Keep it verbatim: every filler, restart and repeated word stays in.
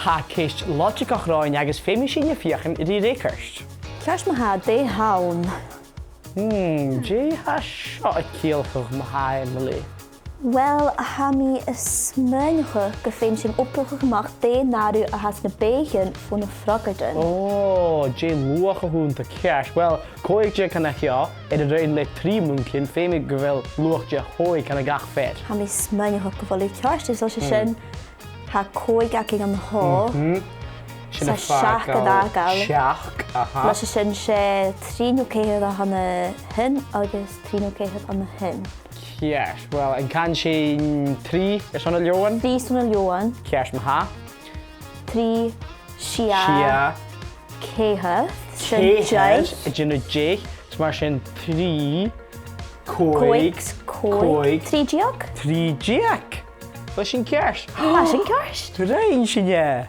Tha ceist loidsigeach romhainn agus feumaidh sinn a dh'fheuchainn ri fhreagairt. Ceart ma-thà, dè th' ann? Hmm, dè tha seo a' ciallachadh ma-thà, Emily? Uill, tha mi a' smaoineachadh gum feum sinn obrachadh a-mach dè an àireamh a th' anns na beathaichean bho na freagairtean. Ò, dè luach a th' annta, ceart. Uill, còig deug ann a sheo, air a roinn le trì muncaidhean, feumaidh gu bheil luach de chòig ann an gach fear. Tha mi a' smaoineachadh gu bheil thu ceart, is leis a sin, tha còig againn ann a sheo. Mhm. Sin a' fàgail seachd a' fàgail. Seachd, aha. Leis a sin 's e trì no ceithir a th' ann a shin agus trì no ceithir ann a shin. Ceart. Uill, an can sinn trì airson an leòmhann? Trì airson an leòmhann. Ceart ma-thà. Trì, sia, sia, ceithir, sin ceithir, deich. A' dèanamh deich. Is mar sin trì, còig, còig, còig, còig, trì deug. Trì deug. Bha sin ceart. Bha sin ceart. Rinn sinn e.